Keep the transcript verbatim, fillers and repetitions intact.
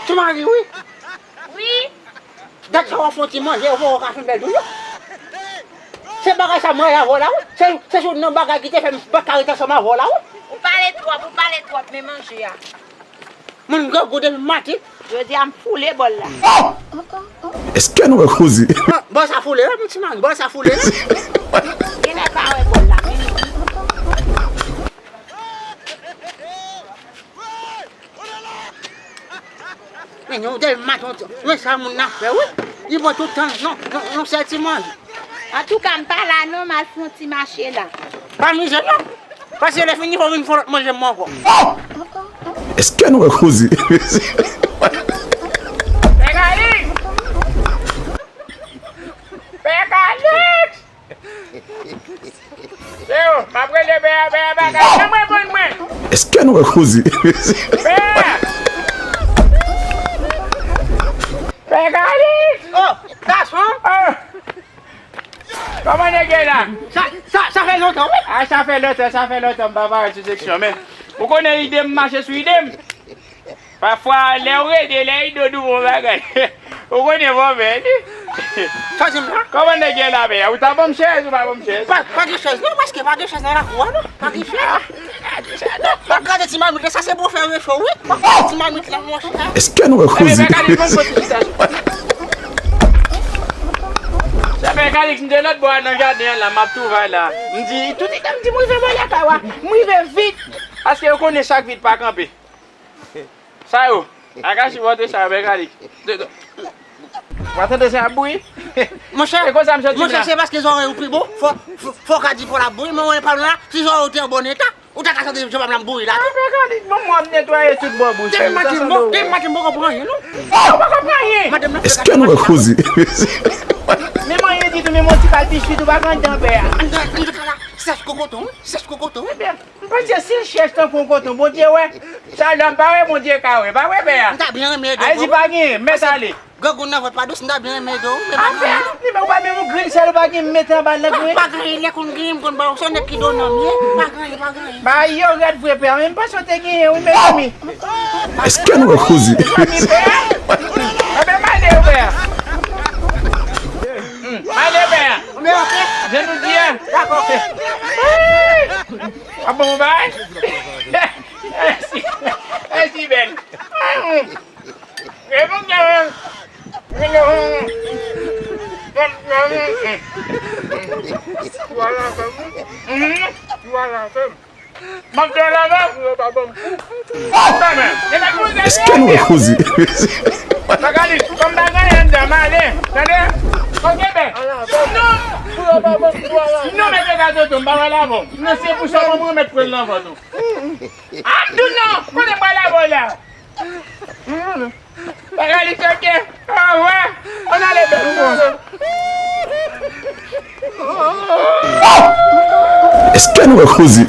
Ti mari, wi. Wi. Dat sa w ap fè yon ti manje, ou poko ka fè bèl toujou. Se bagay sa mwen avè w la, wi. Se, se youn nan bagay ki te fè m pa ka ret ansanm avè w la, wi. Ou pale twòp, ou pale twòp, men manje a. Moun grangou depi maten. Jodi a m foule bòl la. Èske nou wè koze? Bon, bon, sa foule la, mon ti mari, bon, sa foule la. Genlè pa wè bòl la, men. Men yon dèl maton, men sa moun nan fè, wi. Li pran tout tan, non, non, non, sèl ti manje. Antouka, m pa la non, m al fè yon ti mache la. Pa mize non. Paske lè fini, fò w vin fè lòt manje mwen ankò. Èske nou wè koze? Pè Kalix! Pè Kalix! Yo, m ap rele Bèya, Bèya bagay. Ban mwen, ban mwen. Èske nou wè koze? Bèya! Bèya Kalix! Oh, gason! Oh! Kòman nèg ye la? Sa, sa, sa fè lontan, wi. Ah, sa fè lontan, sa fè lontan, m pa parèt sou seksyon, men ou konnen ide m mache sou ide m. Pafwa, lè w rete, lè Ido di w yon bagay, ou konnen fò fè li. Sa di m la? Kòman nèg ye la, men? Ou ta ban m chèz, ou pa ban m chèz? Pa, pa gen chèz, non, paske pa gen chèz nan lakou a, non. Pa gen chèz. W ap gade ti mamit la, sa se pou fè recho, wi. W ap gade ti mamit la, monchè. Èske nou wè koze? Ebyen, Pè Kalix, ban m kote chita sou. Sa Pè Kalix, m te lòt bò a nan jaden an la, m ap touvay la. M di, tout itan m di, m rive bò lakay ou a. M rive vit. Paske yo konnen chak vit pa kanpe. Sa yo, Akachi pote sa yo, Pè Kalix. W ap tande sa ap bouyi? Monchè, e konsa m soti la. Monchè, se paske zòrèy ou pi bon, fò, fò, fò w ka di pou l ap bouyi, men ou pa la, si zòrèy ou te an bon eta, ou ta ka tande jan pa m nan bouyi la tou. Pè Kalix, bon, mwen ap netwaye tout bò bouch. Depi maten m bon, depi maten m poko pran anyen, non. Ou poko pran anyen? Èske nou wè koze? Menm anyen ditou, menm yon ti kal biswit ou pa pran anndan, pè a. Anndan, anndan kal la, sèch kokoton, wi, sèch kokoton, wi. Ebyen, M panse si l chèch tankou yon koton, Bondye wè. Sa la, m pa wè Bondye ka wè. Pa wè, pè a. M ta byen renmen ede w. Ayiti pa genyen, mèt ale. Grangou nan vant pa dous, m ta byen renmen ede w, men pa genyen. Afè a, li menm ou pa menm yon grenn sèl, ou pa gen mete anba lang, wi. Pa genyen, lè konn genyen, m konn ba w, se yon nèg ki do nan m ye. Pa genyen, pa genyen. Bagay yo rèd vre, pè a, men m panse w te genyen, wi, mezanmi. Èske nou wè koze? Mezanmi, pè a. Ebyen, m ale, pè a. Hmm, m ale, pè a. Jan nou di a. Dakò. Wi. A bon, bay. Mèsi. Mèsi, bèl. E bon, bèl. Voilà, fèm. Voilà, fèm. M ap fè la, non? Èske nou wè koze? Pè Kalix, kòm pa gen anyen anndan, m ale. Tande? Ok, bèl. Non. Non, mèt yo ka toto, m pa pral avè w. Non, se pou sa mwen mèt pran nan vant ou. Abdou, non! Kote m pral avè w la? Pè Kalix, ok. Au revoir. Ann ale, bèl. Èske nou wè koze?